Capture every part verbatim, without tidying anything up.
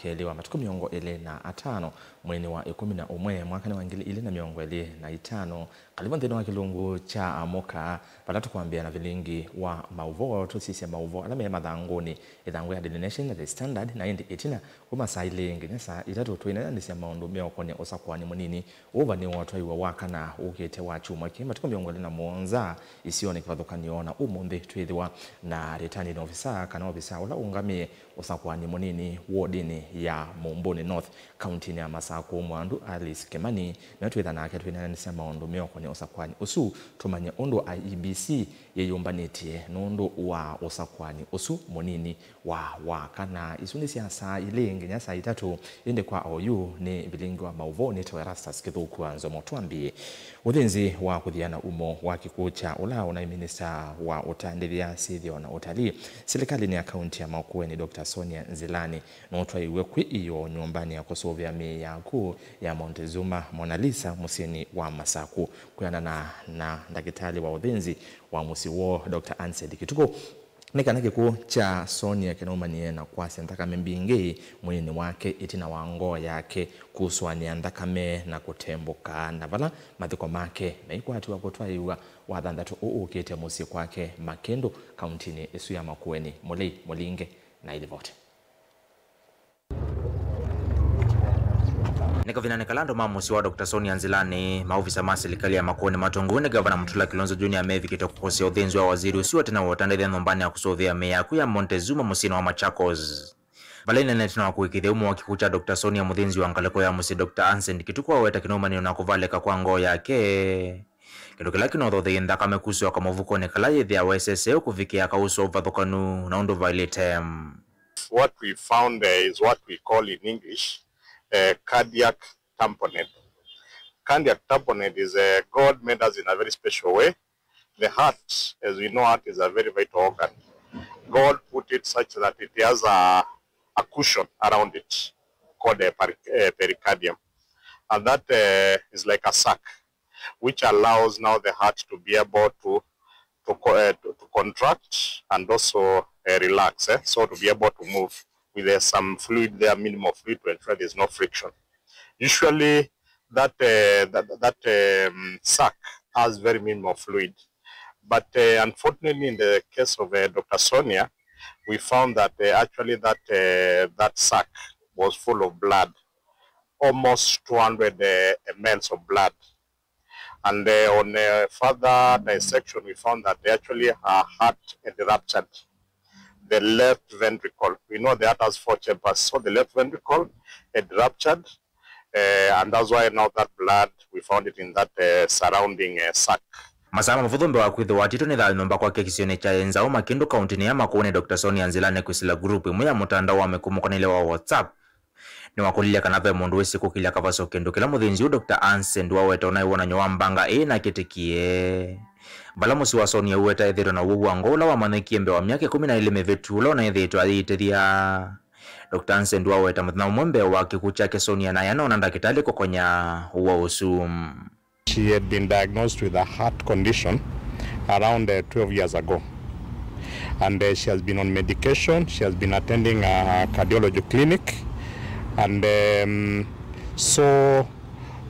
kelĩ wa matukũ mĩongo ĩlĩ na atano, mweinĩ wa ĩkũmi na ũmwe, mwakanĩ wa ngili ilĩ na mĩongo ĩlĩ na itano. Kalĩvo nthĩnĩ wa kĩlungu kya Amũka, vala tũkwambĩa na vilingi wa maũvoo, tũsisye maũvoo ala me mathangũnĩ, ĩthangũ ya Daily Nation na The Standard, na ĩndĩ ĩtina kuma saa ilĩ nginya saa itatũ, tũineenanĩsya maũndũ meũkonĩ ũsakũani mũnini. Ũvani watwaiwa wa kana ũkĩte wa kyumwa kĩĩ, matukũ mĩongo ĩlĩ na mũonza, isionĩ kĩvathũkany'o na ũmũnthĩ, twĩthĩwa na returning officer, kana ofisa ũla ũngamĩe ũsakũani mũnini wodinĩ ya Mũmbũnĩ North, kauntinĩ ya Masakũ, Mwandu Alice Kĩmani, nĩwe twĩtha nake twĩneenanĩsya maũndũ meũkonĩ ũsakũani ũsu, tũmanye ũndũ I E B C yĩyũmbanĩtye nũndũ wa ũsakũani ũsu mũnini wa, wa kana. Isu nĩ sya saa ilĩ nginya saa itatũ, ĩndĩ kwa oyu nĩ vilingi wa maũvoo nĩtawa Erastus Kĩthũku wa Nzomo. Twambie. Ũthĩnzi wa kũthiana umo wa kĩkw'ũ kya ũla ũnaĩ minista wa ũtandĩthya, syĩthĩo na ũtalii silikalĩnĩ ya kaunti ya Makueni, Doctor Sonia Nzilani, nũtwaiwe kwĩ ĩyoo nyũmbanĩ ya kũsũvĩa mĩĩ ya akũũ ya Montezuma Mona Lisa mũsyĩnĩ wa Masaku. Kwĩanana na ndakĩtalĩ wa ũthĩnzi wa mũsyĩ woo, Doctor Ansend Kituku, nĩ kana kĩkw'ũ kya Sonia kĩnaumanie na kwasya nthakame mbingĩ mwĩĩnĩ wake ĩtina wa ngoo yake kusũanĩa nthakame na kũtembũka, na vala mathiko make maikwatiwa kũtwaĩwa Wathanthatũ ũũ ũkĩte mũsyĩ kwake Makĩndũ, kauntinĩ ĩsu ya Makueni. Mũlei Mũlinge na ilivoti. Nĩ kavindanĩ kala andũ ma mũsyĩ wa Doctor Sonia Nzilani, maovisa ma silikalĩ ya Makueni matongow'e nĩ Gavana Mutula Kilonzo Junior mevikĩte kũkũsya ũthĩnzi wa waziri ũsu wa tene wa ũtandĩthya nyũmbanĩ ya kũsũvĩa mĩĩ ya akũũ ya Montezuma mũsyĩnĩ wa Machakos. Vala inene ĩtina wa kũĩkĩĩthya umo wa kĩkw'ũ kya Doctor Sonia, mũthĩnzi wa ngalĩko ya mũsyĩ Doctor Ansen Kituku aweta kĩnaumanĩo na kũvalĩka kwa ngoo yake, kĩndũ kĩla kĩnothotheie nthakame kusyoka mũvukonĩ kala yĩthĩawa ĩseseeu kũvikĩa kauswa ũvathũkanu na ũndũ vaĩlĩte. What we found, uh, is what we call in English, uh, cardiac tamponade. Cardiac tamponade is, uh, God made us in a very special way. The heart, as we know, heart is a very vital organ. God put it such that it has a, a cushion around it called a peri-, uh, pericardium. And that, uh, is like a sac, which allows now the heart to be able to, to co-, uh, to, to contract and also, uh, relax, eh? So to be able to move with, uh, some fluid there, minimal fluid, to ensure there's no friction. Usually, that, uh, that, that, um, sac has very minimal fluid. But, uh, unfortunately, in the case of, uh, Doctor Sonia, we found that, uh, actually that, uh, that sac was full of blood, almost two hundred, uh, mLs of blood. And, uh, on, uh, further dissection, we found that actually her heart had ruptured the left ventricle. We know the heart has four chambers, so the left ventricle had ruptured, uh, and that's why now that blood, we found it in that, uh, surrounding, uh, sac. Masaa mavũthũ mbee wa kwĩthĩwa atitwe nĩ thayũ nyũmba kwake kĩsionĩ kya Enzao Makĩndũ, kauntinĩ ya Makueni, Doctor Sonia Nzilani kwĩsĩla group ĩmwe ya mũtandao wa mĩkũmũkanĩle wa WhatsApp. Nĩwakũlilye kana ve mũndũ wĩsĩ kũkĩlya kavaso kĩndũ kĩla mũthĩnzi ũũ Doctor Ansen waweta ũnaĩ wonany'o wa mbanga ĩĩ, na akĩtĩkie. Vala mũsyĩ wa Sonia ũweta ethĩĩtwe na ũwau wa ngoo ũla wamanyĩkie mbee wa myaka ĩkũmi na ĩlĩ mĩvĩtu, ũla ũnaĩthĩĩtwe ayĩitĩthya. Doctor Ansen waweta mũthenya ũmwe mbee wa kĩkw'ũ kyake, Sonia naĩ anona ndakĩtalĩ kũkonya ũwau ũsu. She had been diagnosed with a heart condition around, uh, twelve years ago. And, uh, she has been on medication. She has been attending a cardiology clinic. And, um, so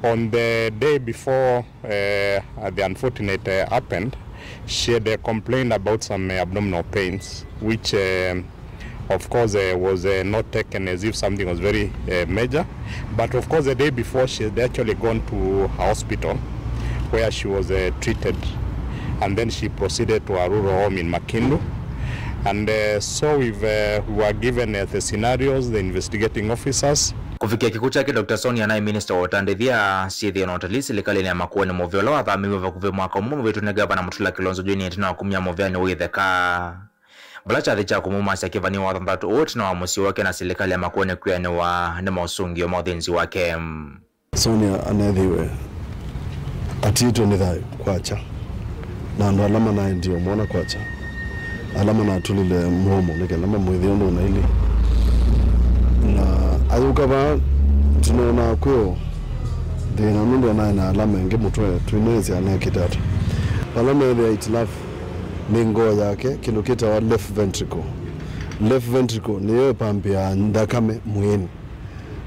on the day before, uh, the unfortunate, uh, happened, she had, uh, complained about some, uh, abdominal pains, which, um, of course, uh, was, uh, not taken as if something was very, uh, major. But of course, the day before, she had actually gone to a hospital where she was, uh, treated. And then she proceeded to a rural home in Makindu. And, uh, so we've, uh, we were given, uh, the scenarios, the investigating officers. Kũvikĩa kĩkw'ũ kyake, Doctor Sonia naĩ minista wa ũtandĩthya, syĩthĩo na ũtalii silikalĩnĩ ya Makueni, mũvea ũla wathamiw'e vakuvĩ mwaka ũmwe mũvĩtu nĩ Gavana Mutula Kilonzo Junior ĩtina wa kumya mũveanĩ wa ĩtheka. Vala kyathĩ kya kũmũmasya kĩvani Wathanthatũ ũũ ĩtina wa mũsyĩ wake na silikalĩ ya Makueni kwĩanĩwa nĩ maũsũngĩo ma ũthĩnzi wake. Sonia aneethĩiwe atiĩtwe nĩ thayũ kwakya, na andũ ala manaendie ũmwona kwakya, ala manatũlile mũomo nĩ kenda mamwĩthĩe ũndũ ũnailye. Na ayũka vaa, tũneenaa kwĩo thĩna nũndũ anaĩ na alama ĩngĩ mũtwe, tũineesĩ anekĩte ata. Vala meethĩa itilafu nĩ ngoo yake, kĩndũ kĩtawa left ventricle. Left ventricle nĩyo ĩpampĩaa nthakame mwĩĩnĩ.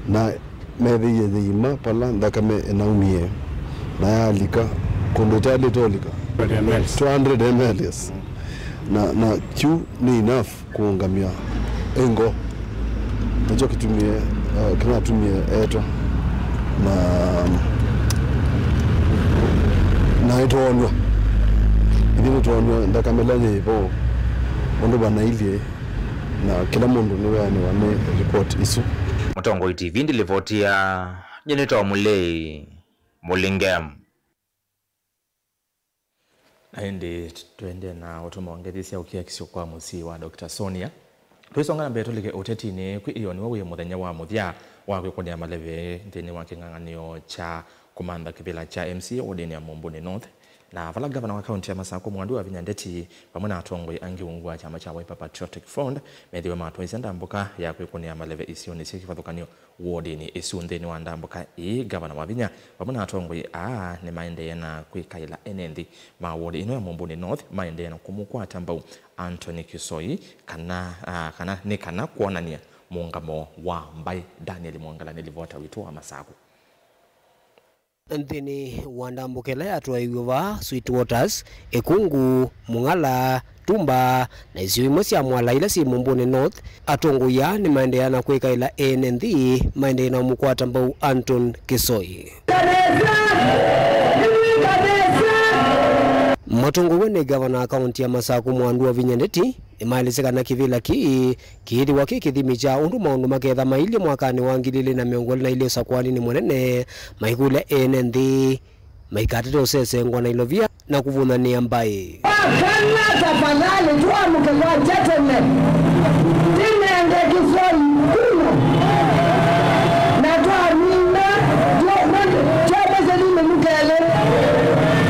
Na methĩie yĩima pala nthakame ĩnaumie, na yalika kũndũ ĩtaĩlĩte ũlika. Two hundred M L, yes. Na, na kyu nĩ enough kũũngamya ĩngo. Nakyo kĩtumie, uh, kĩnatumie etwa. Na, na ĩtoonw'a. Ithyĩ nĩtwoonw'a nthakame ĩla yĩ vo, ũndũ vanailyĩ, na kĩla mũndũ nĩweanĩwa nĩ report isu. Mũtongoi T V ndĩlivoti ya Jenita Mũlei Mũlinge. Na ĩndĩ tũendee na ũtũma ngethi sya ũkiakisyo kwa mũsyĩ wa Doctor Sonia. Tũisonga na mbee tũlike ũtetinĩ, kwĩ ĩoni wa wĩ mũthenya wa mũthya wa kwĩkũnĩa maleve nthĩnĩ wa kĩng'ang'anĩo kya kũmantha kĩvĩla kya M C A wodinĩ ya Mumbuni North, na vala ngavana wa kaunti ya Masakũ Mwandu wa Vinya Ndeti vamwe na atongoi angĩ ungu wa kyama kya Wiper Patriotic Front methiwe matwaisye ndambũka ya kwĩkũnĩa maleve isionĩ syĩ kĩvathũkany'o wodinĩ ĩsu. Nthĩnĩ wa ndambũka ĩĩ, ngavana Wavinya vamwe na atongoi aa nĩmaendee na kwĩkaĩla ene nthĩ ma wodi ĩno ya Mumbuni North maendee na kũmũkwata mbau Anthony Kisoi kana, ah, kana nĩ kana kwonany'a mũũngamo wa mbaĩ. Daniel Mwongela nĩ livota witũ wa Masakũ. Nthĩnĩ wa ndambũka ĩla yatwaĩiw'e vaa Sweet Waters, Ĩkungu, Mũng'ala, Tumba, na isio imwe sya Mwala ila syĩ Mumbuni North, atongoi aa nĩmaendeea na kwĩkaĩla ene nthĩ maendee na ũmũkwata mbau Anton Kisoi. Matongoew'e nĩ ngavana wa kaunti ya Masakũ Mwandu wa Vinya Ndeti, nĩmaelesya kana kĩvĩla kĩĩ kĩĩthĩwa kĩ kĩthimi kya ũndũ maũndũ maketha mailyĩ mwakanĩ wa ngili ilĩ na mĩongo ĩlĩ na ilĩ ũsakũaninĩ mũnene, maikũlya ene nthĩ maikatate ũsesengwa na ilovia na kũvũnanĩa mbaĩ. Wakana, tafadhali, tuamke kwa gentlemen. Tinenge Kisoi kura. Na twamina, tyo-, tyo-, tyo-,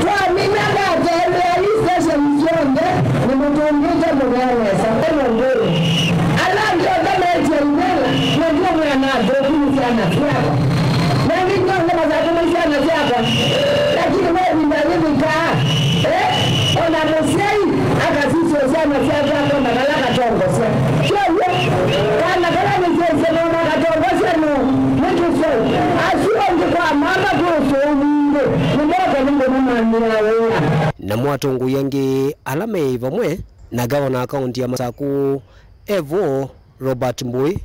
Twamina ndatembea hii station syonthe, nĩmũtũngĩte mũvea nesa. Ĩno mbũĩ. Ala angĩ onthe metie ivela, na ndio mwĩa na athũku nĩ syana syakwa. Na angĩ onthe mathakũma nĩ syana syakwa. Lakini we ĩvinda yĩvĩkaa, eh, ona mũsyai akasisya syana syake akona vala katongosya. Kyoguo, kana kala nĩsyaisye nona katongosya no, nĩ Kisoi. Asu angĩ kwa mama kwĩ ũsũu mwingĩ, nĩmoka nĩngũmũmanyĩa wĩa. Namo atongoi angĩ ala meĩ vamwe na ngavana wa kaunti ya Masakũ, Evo Robert Mbũi,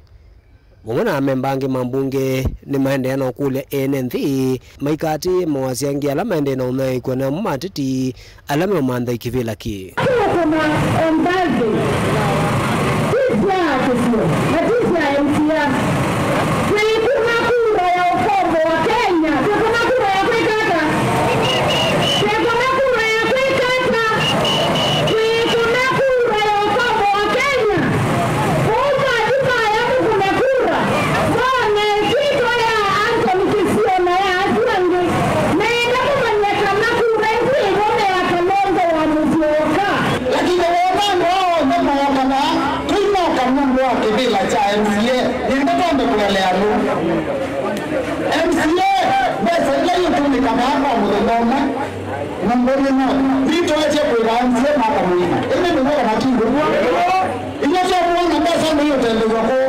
vamwe na amemba angĩ ma mbunge nĩmaendeea na ũkũlya ene nthĩ maikatĩĩe mawasya angĩ ala maendee na ũnyaĩĩkw'a namo mateti ala meũmantha kĩvĩla kĩĩ. Tũkũna embassy, ti sya kĩsio, na ti sya M C A. Twĩkũna kura ya ũkombo wa Kenya. Twĩkũna kura ya kwĩka ata? Twĩkũna kura ya kwĩka ata? Twĩkũna kura ya ũkombo wa Kenya. Kwoou mathi maya mũkũne kura, mone ĩsyĩtwa ya Anthony Kĩsio na ya asu angĩ. Meenda kũmanya kana kura isu ĩvo me ya Kalonzo wa Mũsyoka. Lakini wona andũ aa onthe mooka vaa, tũinoka nũndũ wa kĩvĩla kya M C A, nĩenda twambe kũelea nũũ. M C A, mbesa ila iũtũmĩka vaa kwa mũthenya ũmwe, Mũmbũni no, nitwaĩtye kwĩva M C A mwaka mũima. Ĩndĩ nĩw'o kana ti w'o? Inyuĩ sya muona mbesa nĩiũtembew'a kũũ.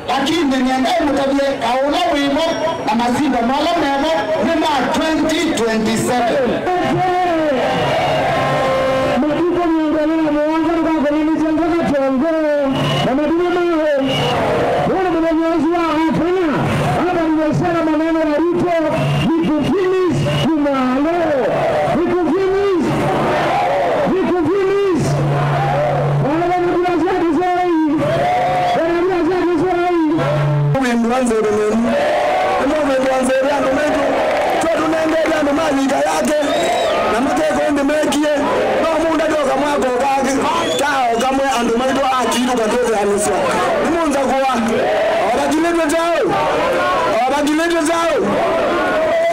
Lakini nĩenda ĩmũtavye kaũ ũla wĩ vo na masinda ma ala me vo nĩ ma twenty twenty-seven. Matukũ mĩongo ĩlĩ na mũonza nĩkwakonanĩsya nzoka kyongo na matumĩ maũ. Wona mũthenya ũsu wa Wakana, ava nĩwesera maneno ya Ruto, ni kufinish kumalo. Ni kufinish. Ni kufinish. Wala wanabiashara Kiswahili. Wanabiashara Kiswahili. Wĩndũ wa nzeve nenu. Nĩmũvĩndũa nzeve andũ maitũ. Twatũnengete andũ ma yika yake. Na mateka ũndũ mekie. No mũndũ ndoka mwaka ũkangĩ. Tao kamwe andũ maitũ akilũka twĩthĩanĩsya. Nĩmũnza kũa. Ovakilĩtwe tao. Ovakilĩtwe tao.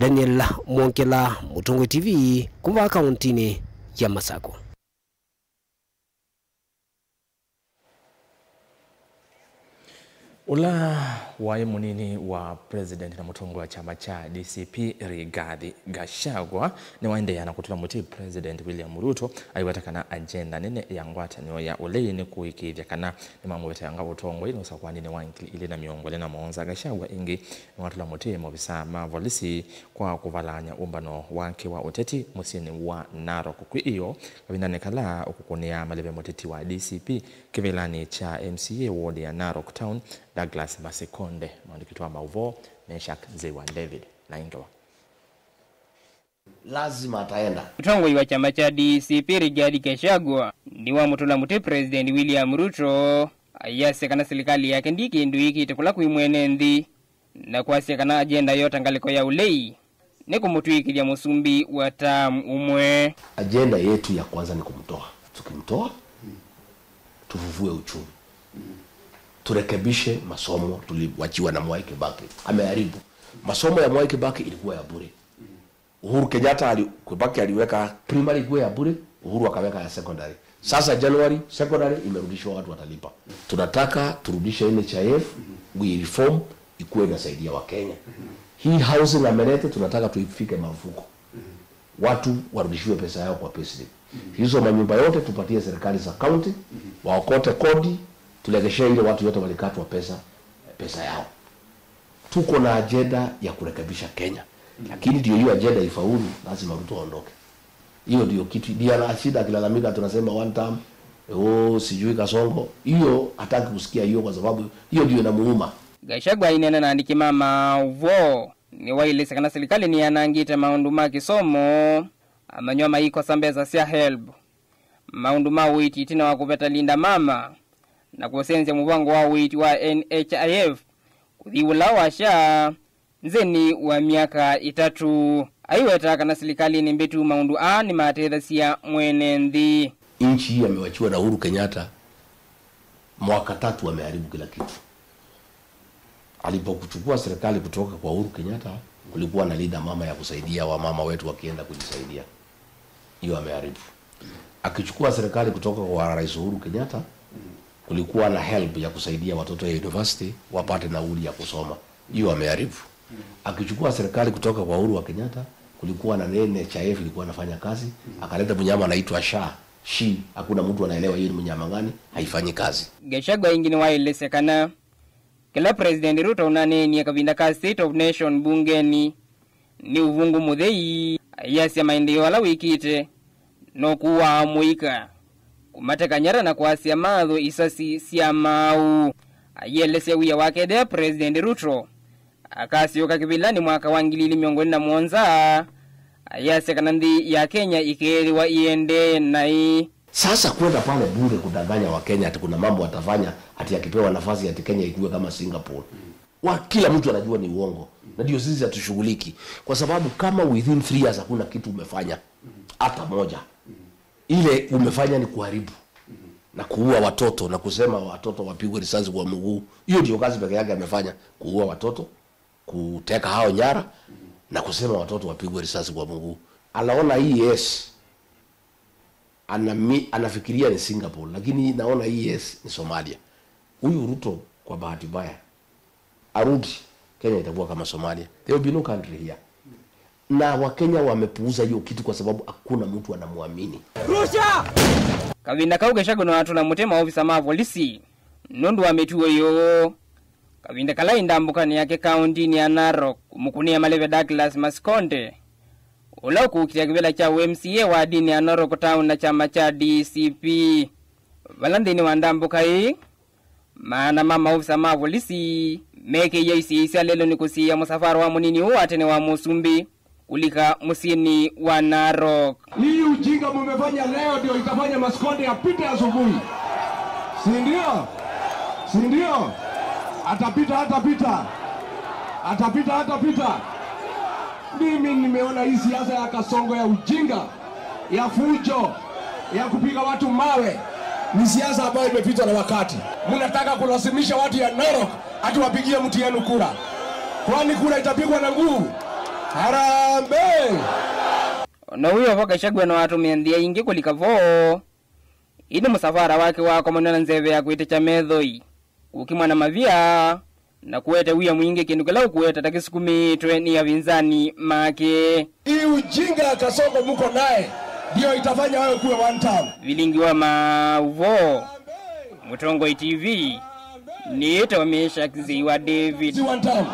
Daniel Mwongela, Mũtongoi T V, kuma kauntinĩ ya Masakũ. Ũla Waĩ mũnini wa president na mũtongoi wa kyama kya D C P Rigathi Gachagua nĩwaendeea na kũtũla mũtĩ President William Ruto, aiweta kana agenda nene ya ngwatanĩo ya ũlei nĩ kũĩkĩĩthya kana nĩmamũveteanga ũtongoi nĩ ũsakũanĩnĩ wa ngili ilĩ na mĩongo ĩlĩ na mũonza. Gachagua ĩngĩ nĩwatũla mũtĩ maovisaa ma volisi kwa kũvalany'a ũmbano wake wa ũteti mũsyĩnĩ wa Narok kwĩ ĩoo, kavindanĩ kala ũkũkũnĩaa maleve mũteti wa D C P kĩvĩlanĩ kya M C A ward ya Narok Town, Douglas Masikonde. Mwandĩki witũ wa maũvoo, Meshack Nzei wa David, na ĩngĩ wa. Lazima ataenda. Mũtongoi wa kyama kya D C P Rigathi Gachagua nĩwamũtũla mũtĩ President William Ruto, ayasya kana silikalĩ yake ndi kĩndũ ĩkĩte kũla kwĩ mwene nthĩ, na kwasya kana agenda yo ta ngalĩko ya ũlei nĩ kũmũtw'ĩkĩthya mũsumbĩ wa term ũmwe. Agenda yetu ya kwanza ni kumtoa. Tukimtoa, tufufue uchumi, turekebishe masomo tuliwachiwa na Mwai Kibaki. Ameharibu. Masomo ya Mwai Kibaki ilikuwa ya bure. Uhuru Kenyatta ali-, Kibaki aliweka primary ikuwe ya bure, Uhuru akaweka ya secondary. Sasa January, secondary imerudishwa, watu watalipa. Tunataka turudishe N H I F, we reform, ikuwe inasaidia wa Kenya. Hii housing amelete, tunataka tuifike marufuku. Watu warudishiwe pesa yao kwa payslip. Hizo manyumba yote tupatie serikali za county, waokote kodi, tulekeshee ile watu yote walikatwa pesa, pesa yao. Tuko na ajenda ya kurekebisha Kenya. Lakini ndio hiyo ajenda ifaulu, lazima Ruto aondoke. Hiyo ndio kitu. Ndio anashinda akilalamika, tunasema one term, oh, sijui Kasongo. Hiyo hataki kusikia hiyo kwa sababu hiyo ndio inamuuma. Gachagua aineena na andĩki ma maũvoo, nĩwaĩlĩsye kana silikalĩ nĩyanangĩte maũndũ ma kĩsomo, amanywa maikosa mbesa sya helb, maũndũ ma ũiiti ĩtina wa kũveta Linda Mama, na kũsenzya mũvango wa ũiiti wa N H I F kũthi ũla wa SHA nzĩnĩ wa myaka ĩtatũ. Aiweta kana silikalĩnĩ mbĩtu maũndũ aa nĩmatethasya mwene nthĩ. Nchi hii amewachiwa na Uhuru Kenyatta, mwaka tatu ameharibu kila kitu. Alipokuchukua serikali kutoka kwa Uhuru Kenyatta, kulikuwa na Linda Mama ya kusaidia wamama wetu wakienda kujisaidia. Hiyo ameharibu. Akichukua serikali kutoka kwa Rais Uhuru Kenyatta, kulikuwa na helb ya kusaidia watoto ya university wapate nauli ya kusoma. Hiyo ameharibu. Akichukua serikali kutoka kwa Uhuru wa Kenyatta, kulikuwa na N H I F ilikuwa inafanya kazi, akaleta mnyama anaitwa SHA, SHI, hakuna mtu anaelewa hiyo ni mnyama gani, haifanyi kazi. Gachagua ĩngĩ nĩwaĩlĩsye kana kĩla President Ruto ũnaneenie kavinda ka State of Nation mbungenĩ nĩ ũvũngũ mũthei, ayasya maendeeo ala wĩkĩte no kũaa mũika, kũmateka nyara na kwasya mathũ isasi sya maaũ. Ayĩelesya wia wake ethĩa President Ruto akasyoka kĩvĩlanĩ mwaka wa ngili ilĩ mĩongo ĩlĩ na mũonza, ayasya kana nthĩ ya Kenya ĩkeethĩwa ĩendee naĩ. Sasa kwenda pale bure kudanganya wa Kenya ati kuna mambo atafanya, ati akipewa nafasi ati Kenya ikuwe kama Singapore. Wa kila mtu anajua ni uongo. Na ndio sisi hatushughuliki. Kwa sababu kama within three years hakuna kitu umefanya, hata moja, ile umefanya ni kuharibu na kuua watoto na kusema watoto wapigwe risasi kwa mguu. Hiyo ndio kazi peke yake amefanya, kuua watoto, kuteka hao nyara na kusema watoto wapigwe risasi kwa mguu. Anaona hii, yes, anami-, anafikiria ni Singapore, lakini naona hii, yes, ni Somalia. Huyu Ruto, kwa bahati mbaya, arudi, Kenya itakuwa kama Somalia. There will be no country here. Na Wakenya wamepuuza hiyo kitu kwa sababu hakuna mtu anamwamini. Russia! Kavinda kau Gachagua nĩwatũla mũtĩ maovisa ma volisi nũndũ wa mĩtuo yĩũũ. Kavinda kala ĩ ndambũkanĩ yake kaũntĩnĩ ya Narok kũmũkũnĩa maleve Douglas Masikonde, ũla ũkũkitĩa kĩvĩla kya ũ M C A wa ndĩnĩ ya Narok Town na kyama kya D C P. Vala nthĩnĩ wa ndambũka ĩĩ, maana ma maovisa ma volisi mekĩie isiĩi sya lelũnĩ kũsiĩĩa mũsafara wa mũnini ũũ wa tene wa mũsumbĩ kũlika mũsyĩnĩ wa Narok. Hii ujinga mumefanya leo ndio itafanya Masikonde apite asubuhi. Si ndio? Si ndio? Atapita, atapita. Atapita, atapita. Mimi nimeona hii siasa ya Kasongo ya ujinga, ya fujo, ya kupiga watu mawe ni siasa ambayo imepitwa na wakati. Mnataka kulazimisha watu ya Narok ati wapigie mtu yenu kura. Kwani kura itapigwa na nguvu? Harambee! Ona ũu vo Gachagua nĩwatũmĩa nthĩa ingĩ kũlika vo, ĩndĩ mũsafara wake wakomanw'a na nzeve ya kwĩtĩkya methoi, kũkimwa na mavia, na kũete wia mwingĩ, kĩndũ kĩla ũkũweta ta kĩsukumĩtwe nĩ avĩnzani make. Hii ujinga ya Kasongo mko naye ndio itafanya wewe kuwe one term. Vilingi wa maũvoo, Mũtongoi T V, nĩĩtawa Meshack Nzei wa David. Si one term.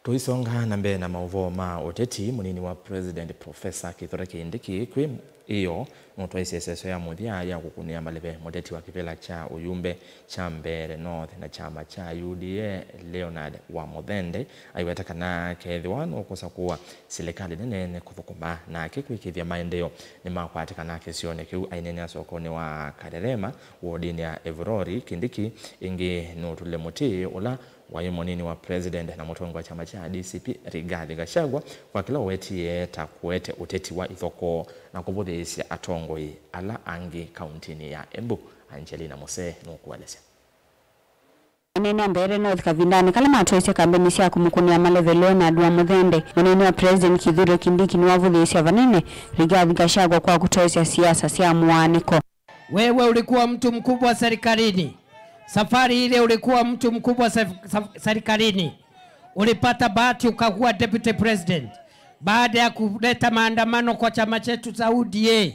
Tũisonga na mbee na maũvoo ma ũteti, mũnini wa President Professor Kithure Kindiki kwĩ ĩyo nũtwaisye ĩseso ya mũthya ya kũkunĩa maleve mũteti wa kĩvĩla kya ũyumbe kya Mbeere North na kyama kya U D A, Leonard Wamuthende, aiweta kana kethĩwa nũkũsakũa silikalĩ nene nĩ kũthũkũma nake kwĩkĩĩthya maendeeo nĩmakwatĩkana kĩsionĩ kĩu. Aineenea sokonĩ wa Karerema, wodinĩ ya Evurori, Kindiki ĩngĩ nũtũlile mũtĩ ũla waĩ mũnini wa President na mũtongoi wa kyama kya D C P, Rigathi Gachagua, kwa kĩla ũwetie ta kũete ũteti wa ithokoo na kũvũthĩĩsya atongoi ala angĩ kauntinĩ ya Embu. Angelina Musee nũkũelesya. Anene a Mbeere North kavindanĩ kala matwaisye kambeni sya kũmũkũnĩa maleve Leonard Wamuthende, mũnini wa President Kithure Kindiki nĩwavũthĩĩsye vanene Rigathi Gachagua kwa kũtwaĩsya siasa sya mũaanĩko. Wewe ulikuwa mtu mkubwa serikalini. Safari ile ulikuwa mtu mkubwa sef-, saf-, serikalini. Ulipata bahati ukakuwa deputy president. Baada ya kuleta maandamano kwa chama chetu cha U D A,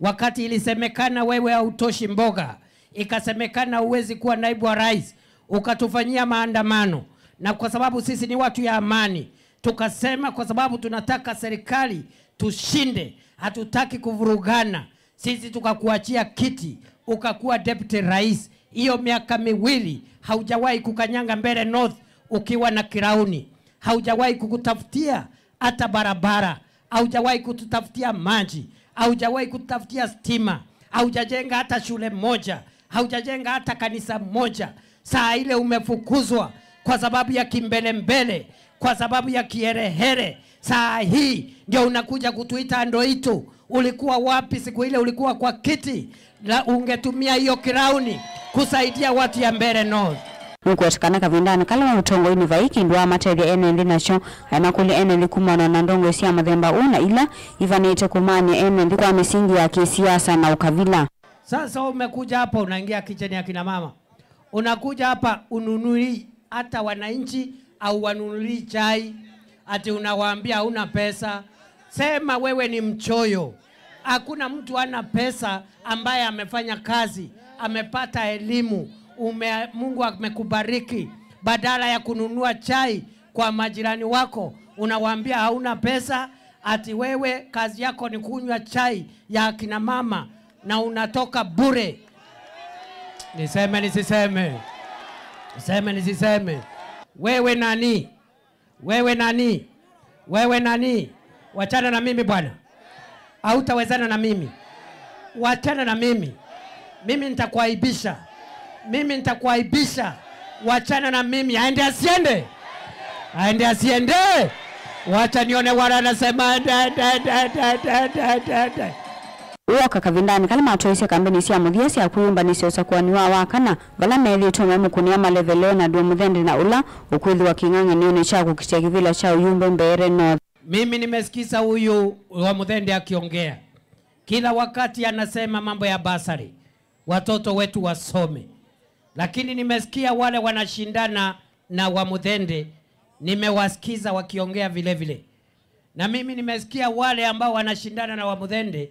wakati ilisemekana wewe hautoshi mboga, ikasemekana huwezi kuwa naibu wa rais, ukatufanyia maandamano. Na kwa sababu sisi ni watu ya amani, tukasema kwa sababu tunataka serikali tushinde, hatutaki kuvurugana. Sisi tukakuachia kiti, ukakuwa deputy rais. Hiyo miaka miwili haujawahi kukanyanga Mbeere North ukiwa na kirauni. Haujawahi kukutafutia hata barabara, haujawahi kututafutia maji, haujawahi kututafutia stima, haujajenga hata shule moja, haujajenga hata kanisa moja. Saa ile umefukuzwa kwa sababu ya kimbelembele, kwa sababu ya kiherehere. Saa hii ndio unakuja kutuita ndoitu. Ulikuwa wapi siku ile ulikuwa kwa kiti? Na ungetumia hiyo kirauni kusaidia watu ya Mbeere North. Nũkwetĩkana kavindanĩ kala wa ũtongoinĩ vai kĩndũ amatethya ene nthĩ nakyo, aimakũlya ene nthĩ kumana na ndongoi sya mũthemba ũũ na ila ivanĩte kũmany'a ene nthĩ kwa mĩsingi ya kĩsiasa na ũkavila. Sasa umekuja hapa unaingia kitchen ya kina mama. Unakuja hapa ununui hata wananchi au wanunulii chai, ati unawaambia hauna pesa. Sema wewe ni mchoyo. Hakuna mtu ana pesa ambaye amefanya kazi, amepata elimu, ume-, Mungu amekubariki. Badala ya kununua chai kwa majirani wako, unawaambia hauna pesa, ati wewe kazi yako ni kunywa chai ya akina mama na unatoka bure. Niseme nisiseme? Niseme nisiseme? Wewe nani? Wewe nani? Wewe nani? Wachana na mimi bwana. Hautawezana na mimi. Wachana na mimi. Mimi nitakuaibisha. Mimi nitakuaibisha. Wachana na mimi. Aende asiende? Aende asiende? Wacha nione wala anasema aende, aende, aende. Wooka kavindanĩ kala matwaisye kambeni sya mũthya sya kwĩyũmbanĩsya ũsakũani wa wakana, vala methĩĩtwe maimũkũnĩa maleve Leonard Wamuthende na ũla ũkwĩthĩwa kĩng'ang'anĩonĩ kya kũkitĩa kĩvĩla kya ũyumbe Mbeere North. Mimi nimesikiza huyu Wamuthende akiongea. Kila wakati anasema mambo ya basari, watoto wetu wasome. Lakini nimesikia wale wanashindana na Wamuthende, nimewasikiza wakiongea vile vile. Na mimi nimesikia wale ambao wanashindana na Wamuthende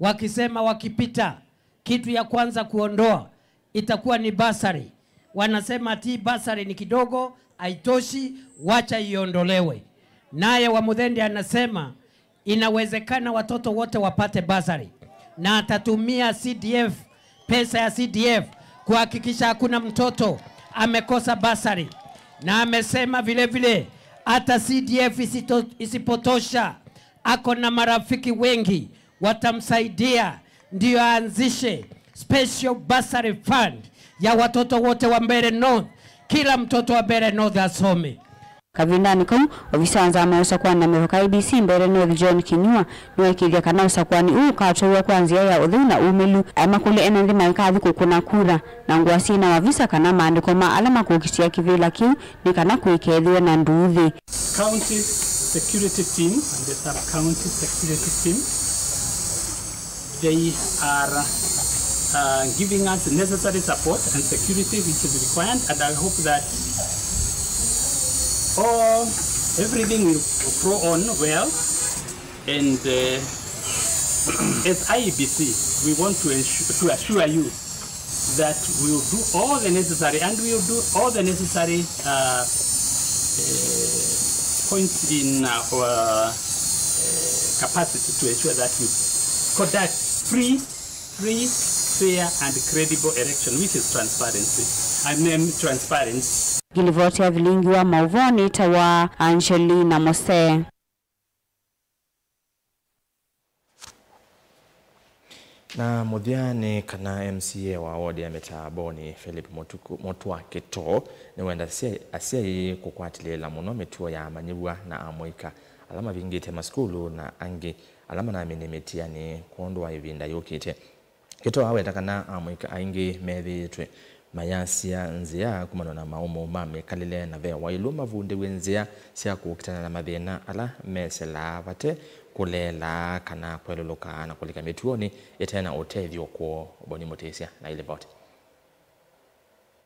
wakisema wakipita, kitu ya kwanza kuondoa itakuwa ni basari. Wanasema ati basari ni kidogo, haitoshi, wacha iondolewe. Naye Wamuthende anasema inawezekana watoto wote wapate basari, na atatumia C D F, pesa ya C D F kuhakikisha hakuna mtoto amekosa basari. Na amesema vile vile hata C D F isito-, isipotosha, ako na marafiki wengi watamsaidia ndio aanzishe special bursary fund ya watoto wote wa Mbeere North, kila mtoto wa Mbeere North asome. Kavindanĩ kau, ovisa wa nzama ya ũsakũani na mĩvaka A D C Mbeere North John Kinyua nĩwaĩkĩĩthya kana ũsakũani ũũ ũkatwaiwa kwa nzĩa ya ũtheu na umĩlu, aimakũlya ene nthĩ maikathi kũkũna kura na ngũa syĩ na wavisa kana maandĩko ma ala makũkitĩa kĩvĩla kĩu nĩ kana kũikethĩwe na nduuthĩ. County security team and the sub-county security team, they are uh, giving us necessary support and security which is required, and I hope that all, everything will flow on well. And uh, as I E B C, we want to, ensure, to assure you that we will do all the necessary, and we will do all the necessary uh, uh, points in our uh, capacity to ensure that we conduct free, free, fair and credible election, which is transparency. I mean, transparency. Ngilivoti ya vilingi wa mauvoo nĩtawa Angelina Mose. Na mũthya nĩ kana M C A wa ward ya Mĩtaabonĩ, Philip Mũtuku- Mũtwa Kĩtoo, nĩwenda asyai- asyai kũkwatĩlĩĩla mũno mĩtuo ya amanyĩw'a na amũika ala mavingĩte masukulu na angĩ ala manamine mĩtianĩ kwondũ wa ĩvinda yũkĩte. Kĩtoo aweta kana amũika aingĩ methĩĩtwe mayasya nzĩa kumana na maũmũ ma mĩkalĩle, na ve waĩlu mavundĩw'e nzĩa sya kũkitana na mathĩna ala meselaa vate kũleela kana kwelũlũka na kũlika mĩtuonĩ ĩte na ũtethyo kwoo. Boni Mũtĩsya na ilivoti.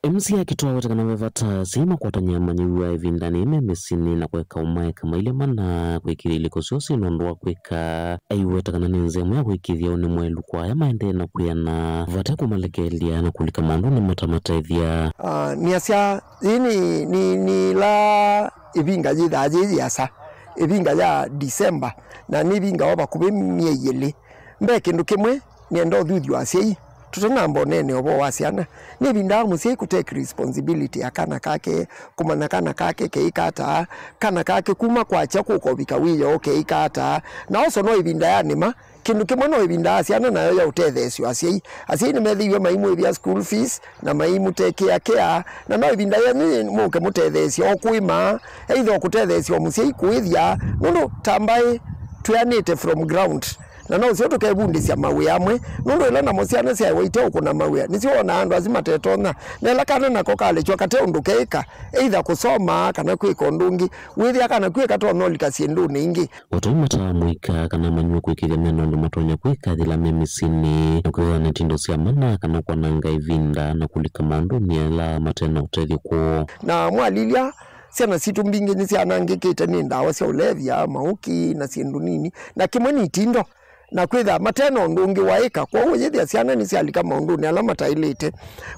M C A Kĩtoo aweta kana ve vata asyai makwatany'a amanyĩw'a ĩvindanĩ yĩĩ me mĩsyĩnĩ na kũeka ũmaeka mailye mana kwĩkĩĩthya ilĩko syoo syĩ na ũndũ wa kwĩka. Aiweta kana nĩ nzĩa ĩmwe ya kũĩkĩĩthya ũnĩ mwaĩlu kwa aya maendee na kwĩana vate kũmalekelya na kũlika maũndũnĩ matamatethya. Ah, nĩasya, yĩĩ nĩ, nĩ, nĩ ĩla ĩvinga yĩthaa yĩ yĩasa, ĩvinga ya December, na nĩvingawa vakuvĩ myei ĩlĩ. Mbee kĩndũ kĩmwe nĩenda ũthuthyo asyai, tũtanamba ũneene ũvoo wa syana, nĩvindaa mũsyai kũtake responsibility ya kana kake, kũmanya kana kake keĩka ata, kana kake kuma kwakya kũka ũvika wĩoo keĩka ata. Na also no ĩvinda ya nĩma, kĩndũ kĩmwe no ĩvinda ya syana nayo ya ũtetheesyo asyai. Asyai nĩmethĩiwe maimwĩvya school fees na maimũtekea care, na no ĩvinda yenyu mũke mũtetheesye o kũĩma, either o kũtetheesya o mũsyai kũĩthya, nũndũ ta mbaĩ twĩanĩte from ground. Na no ũseo tũkevundĩsya mawĩa amwe, nũndũ ĩla namo syana syaĩwa ite ũkũna mawĩa, nĩsyo wonaa andũ asu matetonya. Na ĩla kana nako kalekyw'a kate ũndũ keĩka, either kũsoma kana kwĩka ũndũ ũngĩ, wĩthĩa kana kwĩ katonya ũlika syĩndũnĩ ingĩ. O tondũ mataa mũika kana amanyĩw'a kũĩkĩĩthya me na ũndũ matonya kwĩka yĩla me mĩsyĩnĩ, na kwĩthĩwa na itindo sya mana kana kwananga ĩvinda na kũlika maũndũnĩ ala mate na ũtethyo kwoo. Na mwalilya, syana sitũ mbingĩ nĩsyanangĩkĩte nĩ ndawa sya ũlevya, maũki, na syĩndũ nini, na kĩmwe nĩ itindo, na kwĩthaa mate na ũndũ ũngĩ waĩka. Kwoou ũyĩthĩa syana nĩsyalika maũndũnĩ ala mataĩlĩte.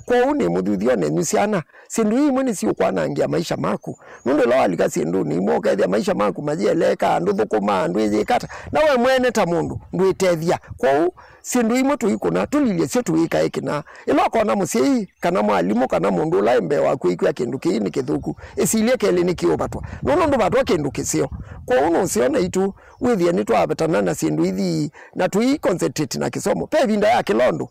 Kwoou nĩ mũthuthyo nenyu syana, syĩndũ ii imwe nĩsiũkwanangĩa maisha maku, nũndũ ĩla walika syĩndũnĩ imwe ũkethĩa maisha maku mayĩeleeka, ndũthũkũmaa, ndwĩyĩka ata, na we mwene ta mũndũ ndwĩtethya. Kwoou syĩndũ imwe tũikũna, tũlilye syo tũikae kĩna. Ĩla ũkona mũsyai kana mwalimũ kana mũndũ ũla e mbee waku aikwĩa kĩndũ kĩĩ nĩ kĩthũku, ĩsilye kelĩ nĩkĩ ũvatwa, nũndũ ndũvatwa kĩndũ kĩseo. Kwoou nũseo naitũ wĩthĩe nĩtwavetana na syĩndũ ithi na tũi concentrate na kĩsomo. Ve ĩvinda ya kĩla ũndũ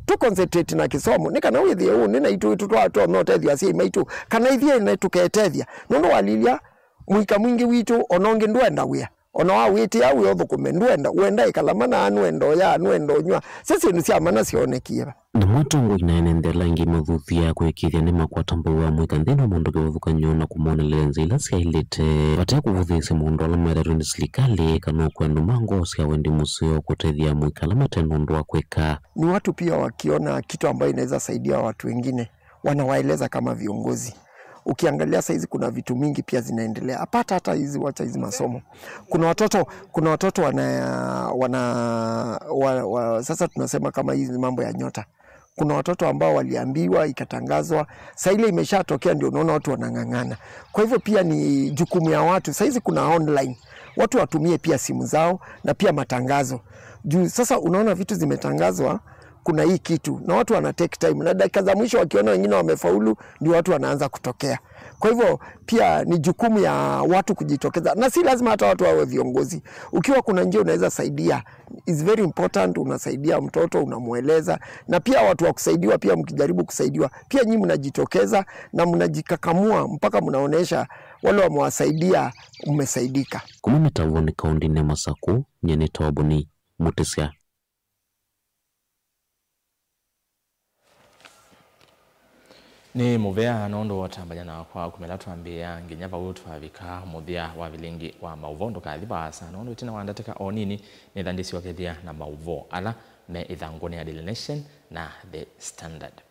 tũ concentrate na kĩsomo, nĩ kana wĩthĩe ũnĩ naitũ twatonya ũtethyo asyai maitũ, kana ithyĩ ene tũketethya. Nũndũ walilya, mũika mwingĩ witũ, ona ũngĩ ndwenda wĩa. Ona wawĩtĩa wĩa ũthũkũme, ndwenda. Wenda ĩkala mana, nũenda ũya, nũenda ũnyw'a. Syo syĩndũ sya mana syoonekie va? Namo atongoi na ene nthĩ ala angĩ mathuthya kũĩkĩĩthya nĩmakwata mbau wa mũika nthĩnĩ wa maũndũ kĩvathũkany'o na kũmonelea nzĩa ila syaĩlĩte, vate kũvũthĩĩsya maũndũ ala metatwe nĩ silikalĩ, kana ũkwea andũ ma ngoo sya wendi mũseo kũtethya amũika ala mate na ũndũ wa kwĩka. Ni watu pia wakiona kitu ambayo inaweza saidia watu wengine, wanawaeleza kama viongozi. Ukiangalia saizi kuna vitu mingi pia zinaendelea. Apata hata hizi, wacha hizi masomo. Kuna watoto, kuna watoto wana, wana, wa, wa, sasa tunasema kama hizi mambo ya nyota. Kuna watoto ambao waliambiwa, ikatangazwa, saa ile imeshatokea ndio unaona watu wanang'ang'ana. Kwa hivyo pia ni jukumu ya watu. Saizi kuna online. Watu watumie pia simu zao na pia matangazo. Juu sasa unaona vitu zimetangazwa, kuna hii kitu. Na watu wana take time. Na dakika za mwisho wakiona wengine wamefaulu, ndio watu wanaanza kutokea. Kwa hivyo pia ni jukumu ya watu kujitokeza. Na si lazima hata watu wawe viongozi. Ukiwa kuna njia unaweza saidia, it's very important, unasaidia mtoto, unamweleza. Na pia watu wa kusaidiwa, pia mkijaribu kusaidiwa, pia nyinyi mnajitokeza na mnajikakamua mpaka mnaonesha wale wamewasaidia, mmesaidika. Kuma Mĩtaavonĩ kaũntĩnĩ ya Masakũ, nyie nĩ Toboni Mũtĩsya. Nĩ mũvea nũndũ wa ũtambany'a nakwa kuma ĩla twambĩĩa nginya vau twavika mũthya wa vilingi wa maũvoo. Ndũkathi vaasa nũndũ ĩtina wa ndatĩka o nini nĩtha ndĩsyokethya na maũvoo ala me ĩthangũnĩ ya Daily Nation na The Standard.